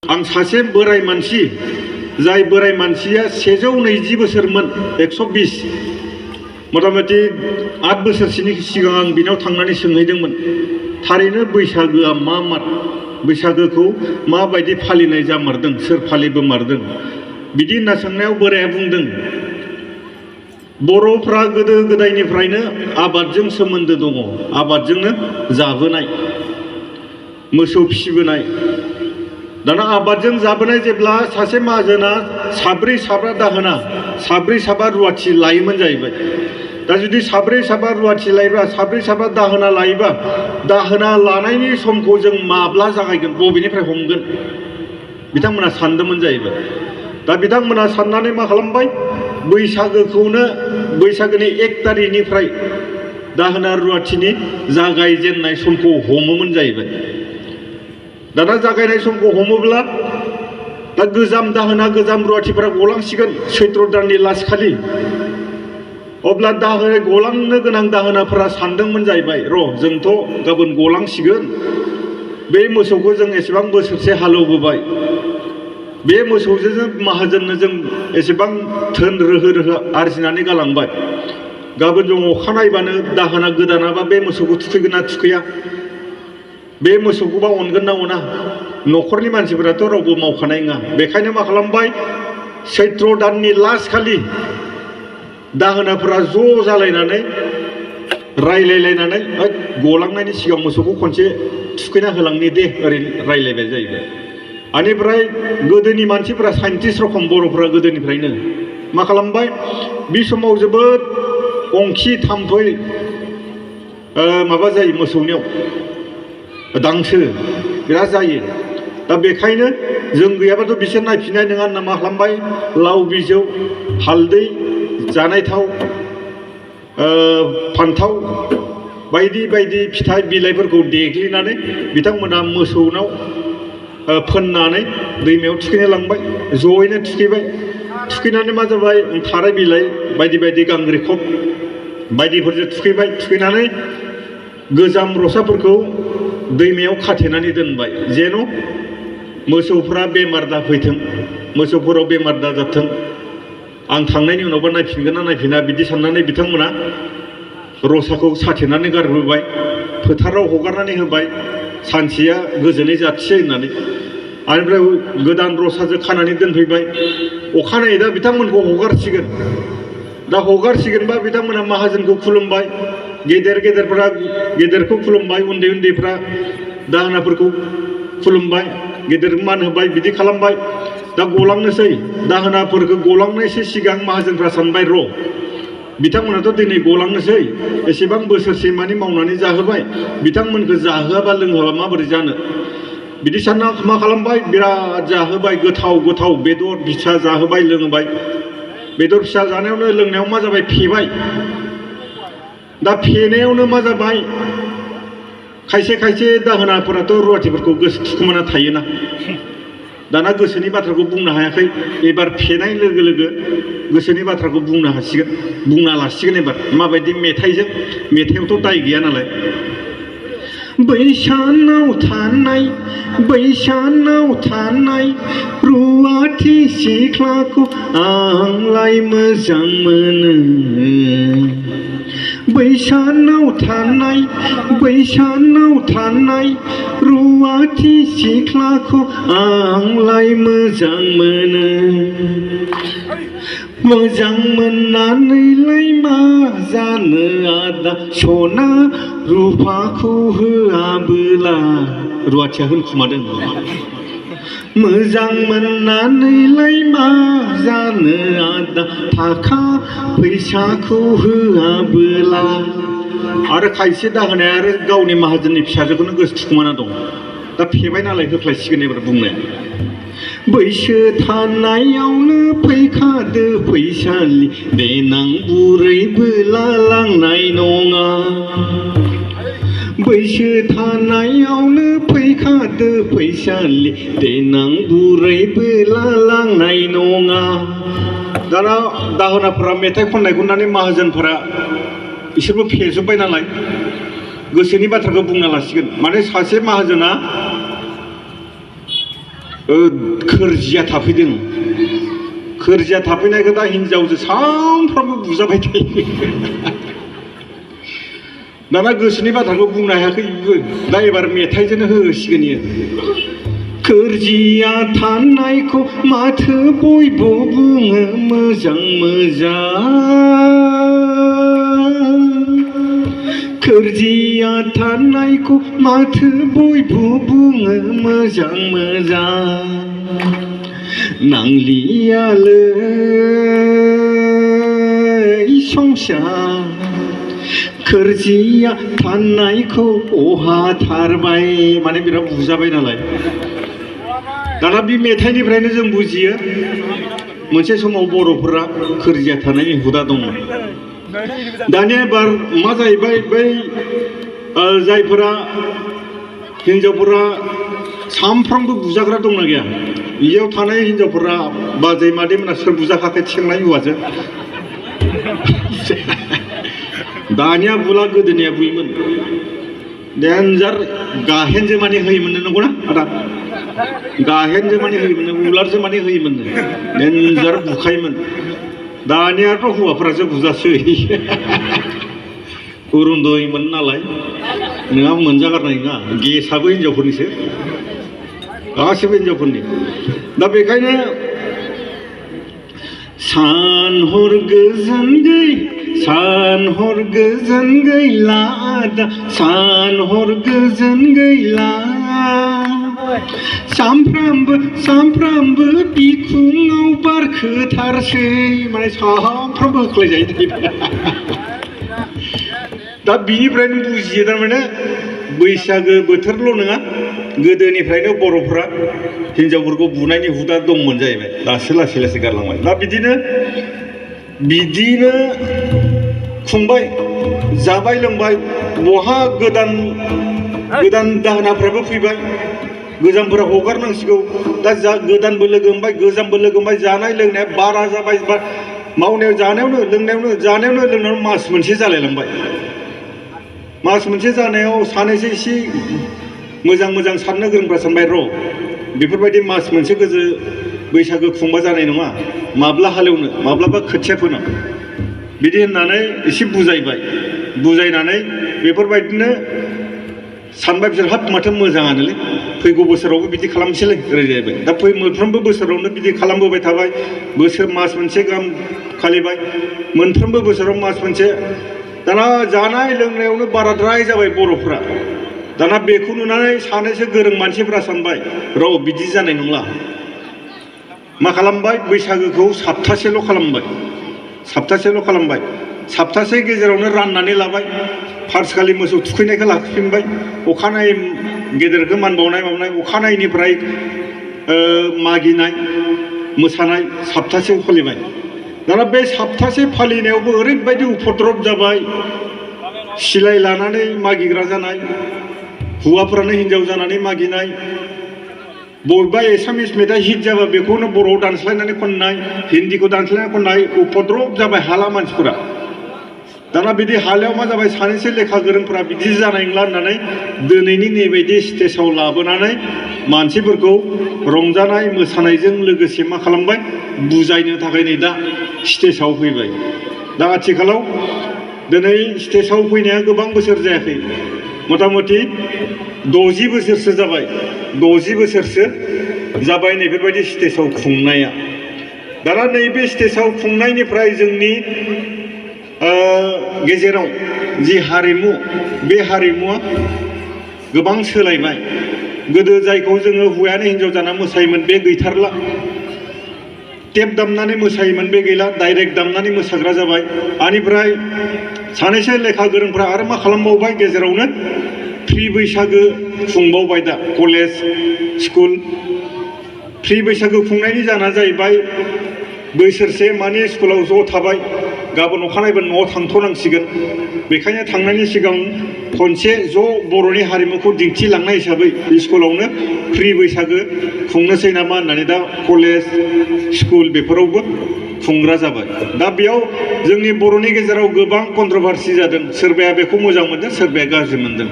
आं सासे बोराय मानसि जाय बोराय मानसिया 120 बोसोरमोन 120 मथामथि 8 बोसोरसोनि सिगां आं बिनाव थांनानै सोंहैदोंमोन थारैनो बैसागोआ मा बैसागोखौ माबायदि फालिनाय जामारदों सोर फालिबोमारदों बिदि होनना सोंनायाव बोराया बुंदों बर'फ्रा गोदो गोदायनिफ्रायनो आबादजों सोमोन्दो दङ आबादजोंनो जाबोनाय मोसौ फिसिबोनाय दाना आबादजों जाबोनाय जेब्ला सासे माहाजोना साब्रै साबा दाहोना साब्रै साबा रुवाथि लायोमोन जाहैबाय दा जुदि साब्रै साबा रुवाथि लायोबा साब्रै साबा दाहोना लायोबा दाहोना लानायनि समखौ जों माब्ला जागायगोन बबेनिफ्राय हमगोन बिथांमोना सानदोंमोन जाहैबाय दा बिथांमोना साननानै मा खालामबाय बैसागोखौनो बैसागोनि 1 तारिखनिफ्राय दाहोना रुवाथिनि जागायजेननाय समखौ हमोमोन जाहैबाय दाना जागायनाय समखौ हमोब्ला दा गोजाम दाहोना गोजाम रुवाथिफोरा गलांसिगोन सैत्र दाननि लास्ट खालि अब्ला गलांनो गोनां दाहोनाफोरा सानदोंमोन जाहैबाय र' जोंथ' गाबोन गलांसिगोन बे मोसौखौ जों एसेबां बोसोरसे हालौबोबाय बे मोसौजों माहाजोननो जों एसेबां धोन रोहो आरजिनानै गालांबाय गाबोन जों अखानायबानो दाहोना गोदानाबा बे मोसौखौ थुखैगोन ना थुखैया बे मोसौखौबा अनगोन ना अना न'खरनि मानसिफोराथ' रावबो मावखानाय नङा बेखायनो मा खालामबाय सैत्र दाननि लास्ट खालि दाहोनाफोरा ज' जालायनानै रायलायलायनानै गलांनायनि सिगां मोसौखौ खनसे थुखैना होलांनि दे ओरैनो रायलायबाय जाहैबाय बेनिफ्राय गोदोनि मानसिफोरा साइन्टिस्ट रखम बर'फोरा गोदोनिफ्रायनो मा खालामबाय बे समाव जोबोद अंखि थाम्फै माबा जायो मोसौनियाव दांसो बिराद जायो दा बेखायनो जों गैयाबाथ' बिसोर नायफिननाय नङा होनना मा खालामबाय लाव बिजौ हालदै जानाय थाव फान्थाव बायदि बायदि फिथाइ बिलाइफोरखौ देग्लिनानै बिथांमोना मोसौनाव फोननानै दैमायाव थुखैनो लांबाय ज'यैनो थुखैबाय थुखैनानै मा जाबाय थाराय बिलाइ बायदि बायदि गांग्रिखब बायदिफोरजों थुखैबाय थुखैनानै गोजाम रसाफोरखौ दैमायाव खाथेनानै दोनबाय जेन' मोसौफ्रा बेमार दाफैथों मोसौफोराव बेमार दाजाथों आं थांनायनि उनावबा नायफिनगोन ना नायफिना बिदि साननानै बिथांमोना रसाखौ साथेनानै गारबोबाय फोथाराव हगारनानै होबाय सानसेया गोजोनै जाथिसे होननानै आनिफ्राय गोदान रसाजों खानानै दोनफैबाय अखानायै दा बिथांमोनखौ हगारसिगोन दा हगारसिगोनबा बिथांमोना माहाजोनखौ खुलुमबाय गेदेरफोरा गेदेरखौ खुलुमबाय उन्दै उन्दैफ्रा दाहोनाफोरखौ खुलुमबाय गेदेर मान होबाय बिदि खालामबाय दा गलांनोसै दाहोनाफोरखौ गलांनायसो सिगां माहाजोनफ्रा सानबाय र' बिथांमोनाथ' दिनै गलांनोसै एसेबां बोसोरसे मानि मावनानै जाहोबाय बिथांमोनखौ जाहोआबा लोंहोआबा माबोरै जानो बिदि सानना मा खालामबाय बिराद जाहोबाय गोथाव गोथाव बेदर फिसा जाहोबाय लोंहोबाय बेदर फिसा जानायावनो लोंनायाव मा जाबाय फेबाय दा फेनायावनो मा जाबाय खायसे खायसे दाहोनाफोराथ' रुवाथिफोरखौ गोसो थुखुमाना थायोना दाना गोसोनि बाथ्राखौ बुंनो हायाखै एबार फेनाय लोगो लोगो गोसोनि बाथ्राखौ बुंना लासिगोन एबार माबायदि मेथाइआवथ' दाय गैया नालाय बैसानाव थानाय रुवाथि सिख्लाखौ आंलाय मोजां मोनो बैसानाव थानाय रुवाथि सिख्लाखौ आंलाय मोजां मोनो मोजां मोननानैलाय मा जानो आदा सना रुफाखौ होआबोला रुवाथिया होनखुमादों मोजां मोननानैलाय मा जानो आदा थाखा फैसाखौ होआबोला आरो खायसे दाहोनाया आरो गावनि माहाजोननि फिसाजोखौनो गोसो थुखुमाना दं दा फेबाय नालाय होख्लायसिगोन एबार बुंनाया बैसो थानायावनो फैखादो फैसालि देनां बुरैबोला लांनाय नङा बैसो थानायावनो फैखादो फैसालि देनां बुरैबोला लांनाय नङा दाना दाहोनाफोरा मेथाइ खननाय खननानै माहाजोनफोरा बिसोरबो फेजोब्बाय नालाय गोसोनि बाथ्राखौ बुंना लासिगोन माने सासे माहाजोना खोरजिया थाफैदों खोरजिया थाफैनायखौ दा हिनजावजों सानफ्रामबो बुजाबाय थायो दाना गोसोनि बाथ्राखौ बुंनो हायाखै बेबो दा एबार मेथाइजोंनो होसिगोन इयो खोरजिया थानायखौ माथो बयबो बुङो मोजां मोजां खोरजिया थानायखौ माथो बयबो बुङो मोजां मोजां नांलियालै संसार खोरजिया थानायखौ अहा थारबाय माने बिराद बुजाबाय नालाय दाना बे मेथाइनिफ्रायनो जों बुजियो मोनसे समाव बर'फोरा खोरजिया थानायनि हुदा दंमोन दानिया एबार मा जाहैबाय बै जायफोरा हिनजावफोरा सानफ्रामबो बुजाग्रा दंना गैया बेयाव थानाय हिनजावफोरा बाजै मादैमोना सोर बुजाखाखै थिखांनाय हौवाजों दानिया बुला गोदोनिया बुयोमोन डेन्जार गाहेनजों माने होयोमोन नंगौना आदा गाहेनजों माने होयोमोन उलारजों माने होयोमोन डेन्जार बुखायोमोन दानियाथ' हौवाफोरासो बुजासै उरुन्दैमोन नालाय नोंहा मोनजागारनाय नङा गेसाबो हिनजावफोरनिसो गासैबो हिनजावफोरनि दा बेखायनो सान हर गोजोन गैला दा सान हर गोजोन गैला सामफ्रामबो बिखुङाव बारखोथारसै माने सामफ्रामबो होख्लायजायो दा बिनिफ्रायनो बुजियो थारमाने बैसागो बोथोरल' नङा गोदोनिफ्रायनो बर'फ्रा हिनजावफोरखौ बुनायनि हुदा दंमोन जाहैबाय लासै लासै गारलांबाय दा बिदिनो खुंबाय जाबाय लोंबाय बहा गोदान दाहोनाफ्राबो फैबाय गोजामफोरा हगारनांसिगौ दा गोदानबो लोगो मोनबाय गोजामबो लोगो मोनबाय जानाय लोंनाया बारा जाबाय मावनायाव जानायावनो मास मोनसे जालायलांबाय मास मोनसे जानायाव सानैसो एसे मोजां साननो गोरोंफ्रा सानबाय र' बेफोरबायदि मास मोनसे गोजो बैसागो खुंबा जानाय नङा माब्ला हालेवनो माब्लाबा खोथिया फोनो बिदि होननानै एसे बुजायनानै बेफोरबायदिनो सानबाय बिसोर हाब माथो मोजाङानोलै फैगौ बोसोरावबो बिदि खालामसैलै ओरै जाहैबाय दा मोनफ्रोमबो बोसोरावनो बिदि खालामबोबाय थाबाय मास मोनसे गाहाम खालिबाय मोनफ्रोमबो बोसोराव मास मोनसे दाना जानाय लोंनायावनो बाराद्राय जाबाय बर'फ्रा दाना बेखौ नुनानै सानैसो गोरों मानसिफ्रा सानबाय र' बिदि जानाय नंला मा खालामबाय बैसागोखौ सप्तासेल' खालामबाय सप्तासे गेजेरावनो राननानै लाबाय फार्स्टखालि मोसौ थुखैनायखौ लाखिफिनबाय अखानायै गेदेरखौ मान बावनाय अखानायैनिफ्राय मागिनाय मोसानाय सप्तासे फालिबाय दाना बे सप्तासे फालिनायावबो ओरैबायदि उपद्रब जाबाय सिलाय लानानै मागिग्रा जानाय हौवाफोरानो हिनजाव जानानै मागिनाय बबेबा एसामिस मेथाइ हिट जाबा बेखौनो बर'आव दानस्लायनानै खननाय हिन्दीखौ दानस्लायनानै खननाय उपद्रब जाबाय हाला मानसिफोरा दाना बिदि हालायाव मा जाबाय सानैसो लेखा गोरोंफोरा बिदि जानाय नंला होननानै दिनैनि नैबायदि स्टेजाव लाबोनानै मानसिफोरखौ रंजानाय मोसानायजों लोगोसे मा खालामबाय बुजायनो थाखाय नै दा स्टेजाव फैबाय दा आथिखालाव दिनै स्टेजाव फैनाया गोबां बोसोर जायाखै मथा मथि 60 बोसोरसो जाबाय 60 बोसोरसो जाबाय नैबेबायदि स्टेजाव खुंनाया दाना नैबे स्टेजाव खुंनायनिफ्राय जोंनि गेजेराव जि हारिमु बे हारिमुआ गोबां सोलायबाय गोदो जायखौ जोङो हौवायानो हिनजाव जाना मोसायोमोन बे गैथारला टेप दामनानै मोसायोमोन बे गैला डाइरेक्ट दामनानै मोसाग्रा जाबाय आनिफ्राय सानैसो लेखा गोरोंफ्रा आरो मा खालामबावबाय गेजेरावनो फ्रि बैसागो खुंबावबाय दा कलेज स्कुल फ्रि बैसागो खुंनायनि जाहोना जाहैबाय बोसोरसे माने स्कुलाव ज' थाबाय गाबोन अखानायबो न'आव थांथ'नांसिगोन बेखायनो थांनायनि सिगां खनसे ज' बर'नि हारिमुखौ दिन्थिलांनाय हिसाबै स्कुलावनो फ्रि बैसागो खुंनोसै नामा होननानै दा कलेज स्कुल बेफोरावबो खुंग्रा जाबाय दा बेयाव जोंनि बर'नि गेजेराव गोबां कन्ट्रभारसि जादों सोरबाया बेखौ मोजां मोनदों सोरबाया गाज्रि मोनदों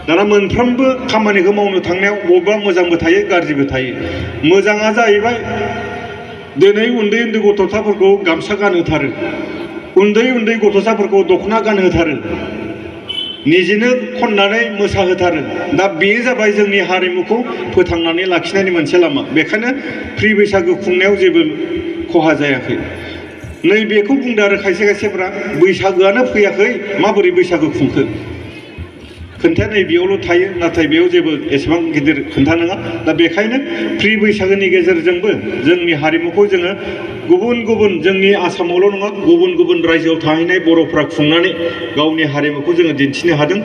दाना मोनफ्रोमबो खामानिखौ मावनो थांनायाव बबेबा मोजांबो थायो गाज्रिबो थायो। मोजाङा जाहैबाय दिनै उन्दै उन्दै गथ'साफोरखौ गामसा गानहोथारो, उन्दै उन्दै गथ'साफोरखौ दख'ना गानहोथारो, निजेनो खननानै मोसाहोथारो। दा बेयो जाबाय जोंनि हारिमुखौ फोथांनानै लाखिनायनि मोनसे लामा। बेखायनो प्रि बैसागु खुंनायाव जेबो खहा जायाखै। नैबेखौ बुंदों आरो खायसे खायसेफ्रा बैसागोआनो फैयाखै माबोरै बैसागु खुंखो खोन्थाया नैबेयावल' थायो, नाथाय बेयाव जेबो एसेबां गिदिर खोन्था नङा। दा बेखायनो प्रि बैसागोनि गेजेरजोंबो जोंनि हारिमुखौ जोङो गुबुन गुबुन जोंनि आसामावल' नङा गुबुन गुबुन रायजोआव थाहैनाय बर'फ्रा खुंनानै गावनि हारिमुखौ जोङो दिन्थिनो हादों।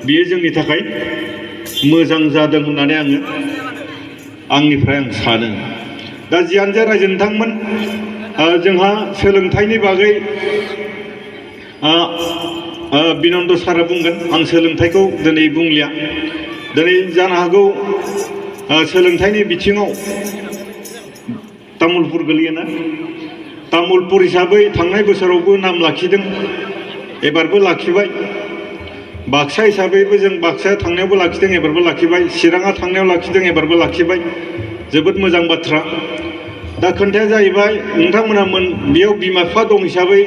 बेयो जोंनि थाखाय मोजां जादों होननानै आंनिफ्राय आं सानो। दा जियानो जा रायजो नोंथांमोन, जोंहा सोलोंथाइनि बागै बिनन्द सारा बुंगोन। आं सोलोंथाइखौ दिनै बुंलिया। दिनै जानो हागौ सोलोंथाइनि बिथिङाव तामुलपुर गोलैयोना, तामुलपुर हिसाबै थांनाय बोसोरावबो नाम लाखिदों, एबारबो लाखिबाय। बाक्सा हिसाबैबो जों बाक्साया थांनायावबो लाखिदों, एबारबो लाखिबाय। चिराङा थांनायाव लाखिदों, एबारबो लाखिबाय। जोबोद मोजां बाथ्रा। दा खोन्थाया जाहैबाय नोंथांमोना बेयाव बिमा बिफा दं हिसाबै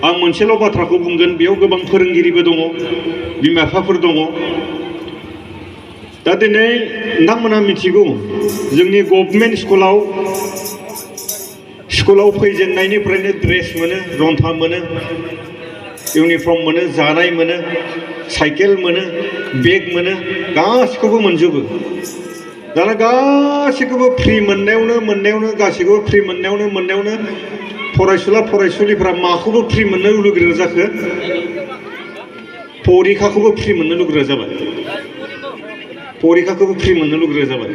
आं मोनसेल' बाथ्राखौ बुंगोन, बेयाव गोबां फोरोंगिरिबो दङ, बिमा बिफाफोर दङ। दा दिनै नोंथांमोना मिथिगौ जोंनि गभर्नमेन्ट स्कुलाव फैजेननायनिफ्रायनो ड्रेस मोनो, रन्था मोनो, इउनिफर्म मोनो, जानाय मोनो, साइकेल मोनो, बेग मोनो, गासिखौबो मोनजोबो। दाना गासिखौबो फ्रि मोननायावनो गासिखौबो फ्रि मोननायावनो फरायसुलिफ्रा माखौबो फ्रि मोननो लुगैग्रा जाखो? परिखाखौबो फ्रि मोननो लुगैग्रा जाबाय। परिखाखौबो फ्रि मोननो लुगैग्रा जाबाय।